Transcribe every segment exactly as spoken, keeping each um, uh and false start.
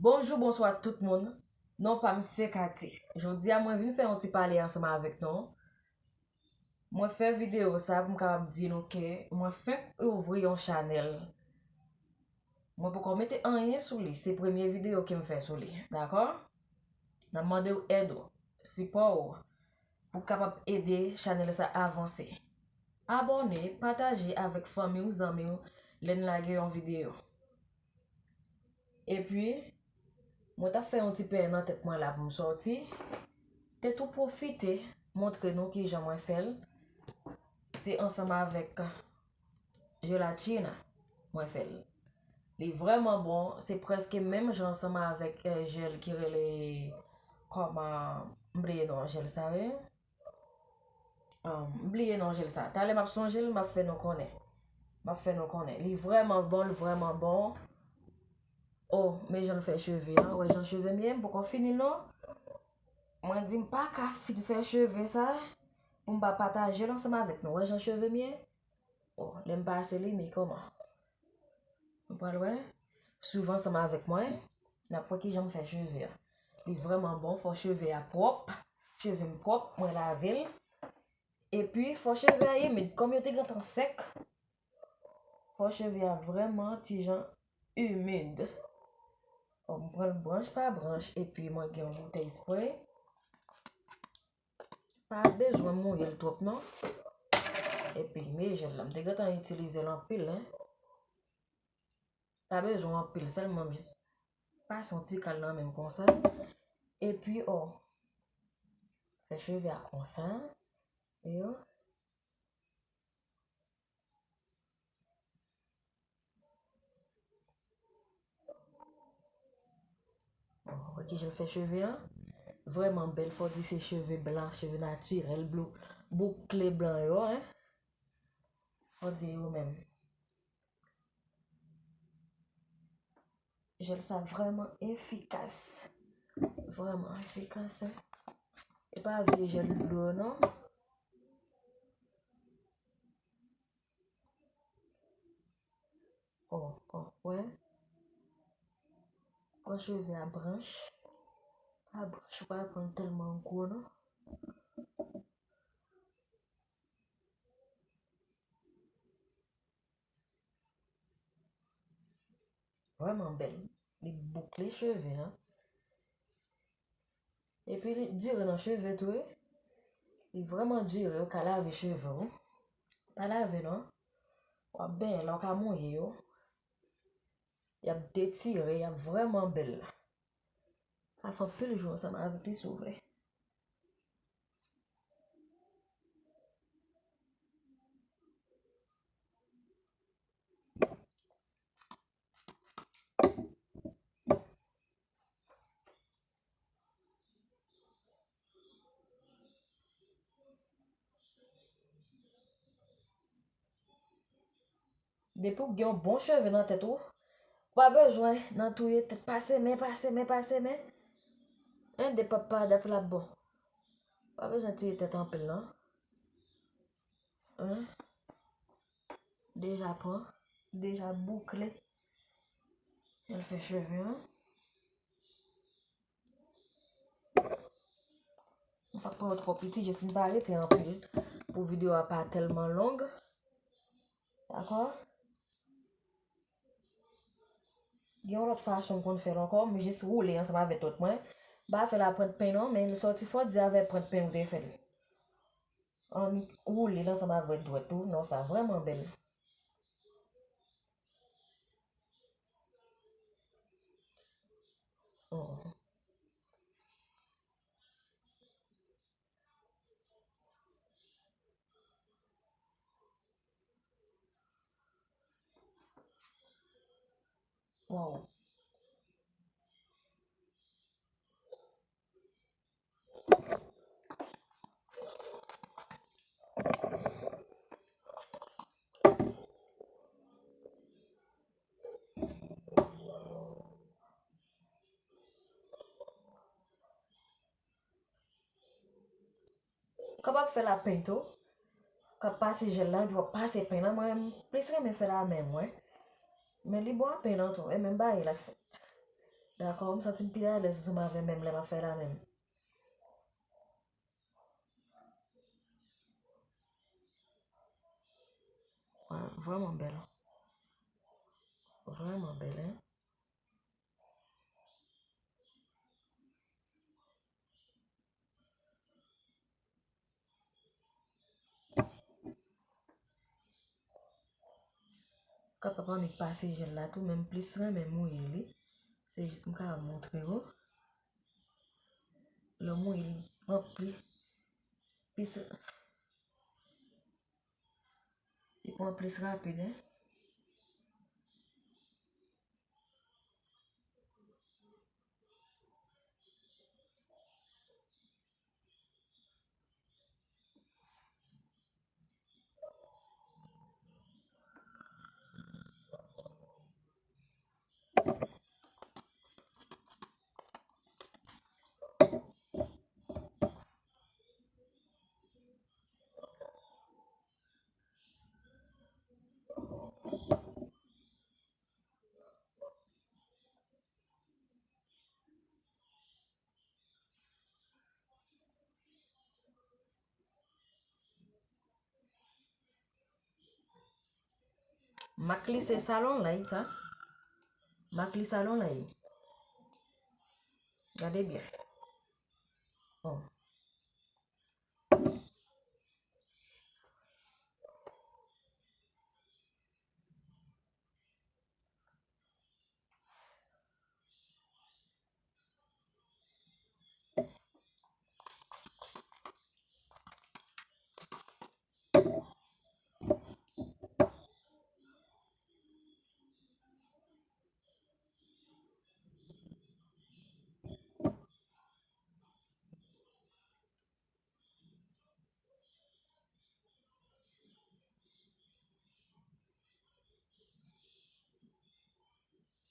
Bonjou, bonswa tout moun. Non pa m se Katy. Jodi a mwen vin fè yon ti pale ansanm avèk nou. Mwen fè videyo sa pou m kapab di nou ke mwen fenk ouvri yon chanèl. Mwen poko mete anyen sou li, se premye videyo ke m fè sou li, dakò? N ap mande w èd ou, sipò w, pou kapab ede chanèl sa avanse. Abòne, pataje avèk fanmi w, zanmi w, lè n lage yon videyo. Epi, mwen t ap fè yon ti pè nan tèt mwen la pou m sòti. Te tou pwofite montre nou kijan mwen fè l. Se ansanm avèk jelatina mwen fè l. Li vrèman bon, se prèske menm jan ansanm avèk, eh, jèl ki rele kòman, m bliye non jèl sa wi. Um, m bliye non jèl sa. Talè m ap sonje l, m ap fè nou konnen. M ap fè nou konnen. Li vrèman bon, li vrèman bon. Oh, men jan l fè cheve a. Wè jan cheve m ye, m poko fini l non. Mwen di m pa ka fin fè cheve sa pou m pa pataje l ansanm avèk nou. Wè jan cheve m ye? Oh, lè m pase li, men kòman? Nou pral wè. Swiv ansanm avèk mwen. N ap wè kijan m fè cheve a. Li vrèman bon, fò cheve a pwòp. Cheve m pwòp, mwen lave l. Epi, fò cheve a imid. Kòm yo te gentan sèk, fò cheve a vrèman ti jan imid. Bon, m pran l branch pa branch, epi mwen gen yon boutèy spray. Pa bezwen mouye l twòp non. Epi, men jèl la, m te gentan itilize l anpil, en. Pa bezwen anpil, sèlman jis pase yon ti kal nan men m konsa. Epi, o, fè cheve a konsa. Yo. Bon, wè kijan l fè cheve an. Vrèman bèl, fò di se cheve blan, cheve natirèl, blo-, boukle blan yo, en. Fò di yo menm. Jèl sa vrèman efikas. Vrèman efikas, en. E pa vye jèl dlo, non. O, o, wè. Pran cheve a branch pa branch, ou pa pran l tèlman gwo, non. Vrèman bèl. Li boukle cheve an. Epi li dire nan cheve tou, wi. Li vrèman dire, ou ka lave cheve w. Pa lave non. W ap benyen la, ou ka mouye yo. Y ap detire, y ap vrèman bèl la. Sa fè anpil jou ansanm avèk li, si w vle. Depi w gen yon bon cheve nan tèt ou, ou pa bezwen nan touye tèt, pase men, pase men, pase men. En, de papa dap la bon. Pa bezwen touye tèt anpil, non. Hein? Deja pran, deja boukle. Al fè cheve an. M p ap pran yo twò piti, jis m pa rete anpil pou videyo a pa tèlman long. Dakò? Gen yon lòt fason m konn fè l ankò, m jis woule ansanm avèk dwèt mwen. M pa fè l a pwent pen non, men li sòti fò di avèk pwent pen ou te fè l. Annik woule l ansanm avèk dwèt ou. Non, sa vrèman bèl. Oh. Wow. Ou kapab fè l a pen tou. Ou ka pase jèl la, epi w ap pase pen nan. Mwen, m plis renmen fè l a men mwen. Men li bon a pen nan tou, e menm bagay la fèt. Dakò, m santi m pi alèz ansanm avè menm lè m ap fè la menm. Wa, vrèman bèl. Vrèman bèl, hein? Kapab annik pase jèl la tou, men m plis renmen mouye li. Se jis m ka montre w. Lè w mouye li pran pli, plis, li pran plis rapid, hein. Mak li se salon lay, ta. Mak li salon lay. Gade byen. Oh.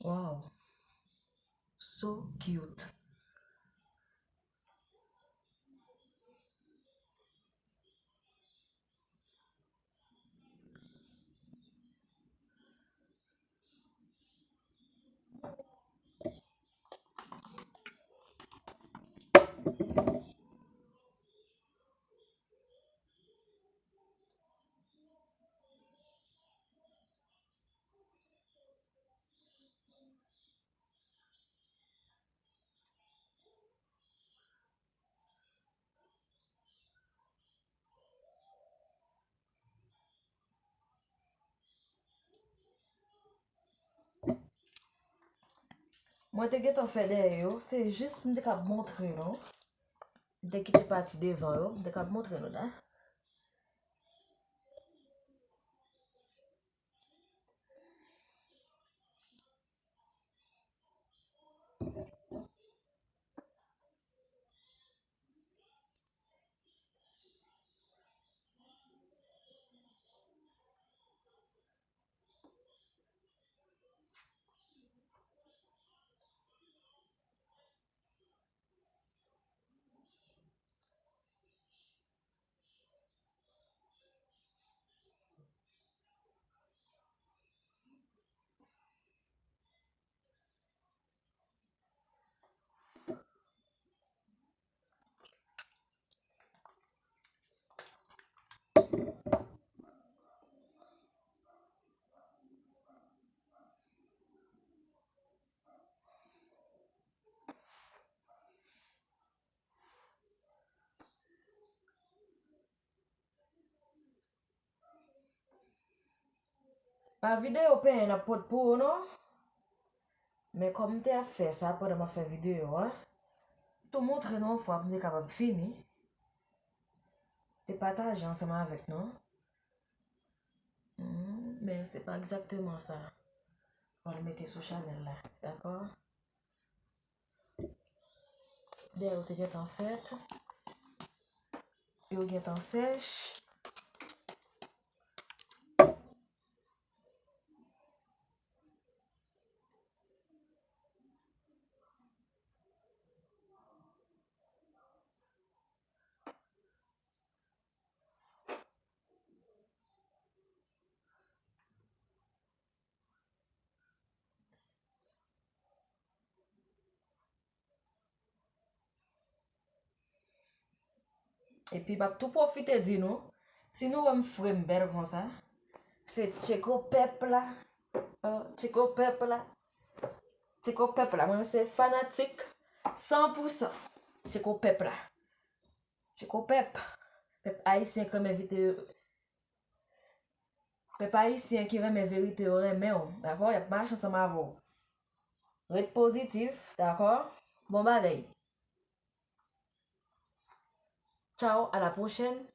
Wow. So cute. Mwen te gentan fè dèyè yo, se jis m te kab montre nou. M te kite pati devan yo, m te kab montre nou la. Pa videyo penyen n ap pot pou ou non. Men kòm m te ap fè sa pandan m ap fè videyo a, tou montre nou yon fwa pou m te kapab fini. Te pataje ansanm avèk nou. Hmm, men se pa egzakteman sa. Pral mete sou chanèl la, dakò? Dèyè yo te gentan fèt. Yo gentan sèch. Epi m ap tou pwofite di nou, si nou wè m fre m bèl konsa, se Tcheko Pèp la. Oh, Tcheko Pèp la. Tcheko Pèp la. Mwen se fanatik san pou san Tcheko Pèp la. Tcheko Pèp. Pèp ayisyen k renmen videyo. Pèp ayisyen ki renmen verite yo renmen w, dakò? Y ap mache ansanm avè w. Ret pozitif, dakò? Bon bagay. Tchao, à la prochaine.